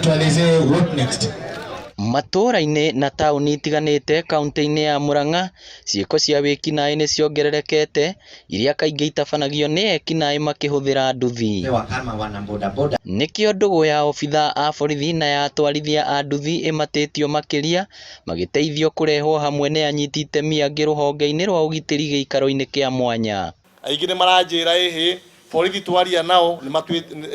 Atuelezee what next. Matũũra-inĩ na taũni itiganĩte kaunti-inĩ ya Murang'a, ciĩko cia wĩkinaĩ nĩ ciongererekete, iria kaingĩ itabanagio nĩ ekinaĩ makĩhũthĩra nduthi. Kama wana bodaboda. Nĩkĩo ndũgũ ya obithaa a borithi na ya atwarithia a nduthi ĩmatĩtio makĩria, magĩteithio kũrehwo hamwe nĩ anyiti itemi angĩ rũhonge-inĩ rwa ũgitĩri gĩikaro-inĩ kĩa mwanya. Aingĩ nĩ maranjĩra ĩhĩ borithi twaria nao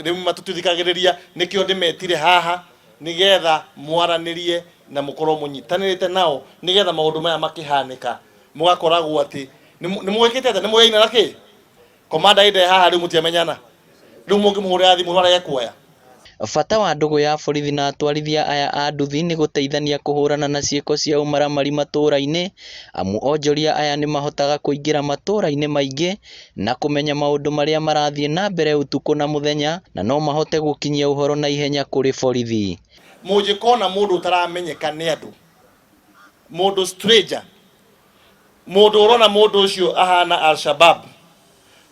rĩu matũtithikagĩrĩria, nĩkĩo ndĩmetire haha nĩgetha mwaranĩrie na mũkorwo mũnyitanĩrĩte nao nĩgetha maũndũ maya makĩhanĩka mũgakoragwo atĩ nĩ mwĩkĩte atĩa, nĩ mũyaina na kĩ komanda ĩnde haha rĩu mũtiamenyana, rĩu mũngĩmũhũrĩra thimũ no arege kuoya. Bata wa ndũgũ ya borithi na atwarithia aya a nduthi nĩ gũteithania kũhũrana na ciĩko cia ũmaramari matũũra-inĩ, amu onjoria aya nĩ mahotaga kũingĩra matũũra-inĩ maingĩ na kũmenya maũndũ marĩa marathiĩ na mbere ũtukũ na mũthenya, na no mahote gũkinyia ũhoro na ihenya kũrĩ borithi. Mũngĩkona mũndũ ũtaramenyeka nĩ andũ, mũndũ stranger, mũndũ ũrona mũndũ ũcio ahana Al-Shabab,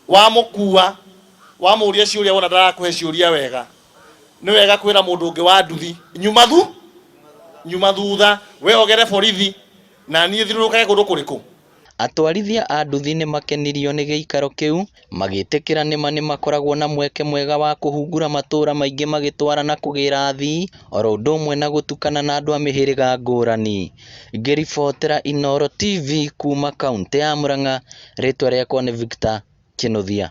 wamũkua wamũria ciũria wona ndarakũhe ciũria wega, nĩ wega kwĩra mũndũ ũngĩ wa nduthi nyuma thu nyuma thutha, we ogere borithi na niĩ thiũrũrũkage kũndũ kũrĩkũ. Atwarithia a nduthi nĩ makenirio nĩ gĩikaro kĩu, magĩtĩkĩra nĩma nĩ makoragwo na mweke mwega wa kũhungura matũũra maingĩ magĩtwara na kũgĩra athii, oro ũndũ ũmwe na gũtukana na andũ a mĩhĩrĩga ngũrani. Ngĩribotera Inooro TV kuma kaũntĩ ya Murang'a, rĩtwa rĩakwa nĩ Victor Kinuthia.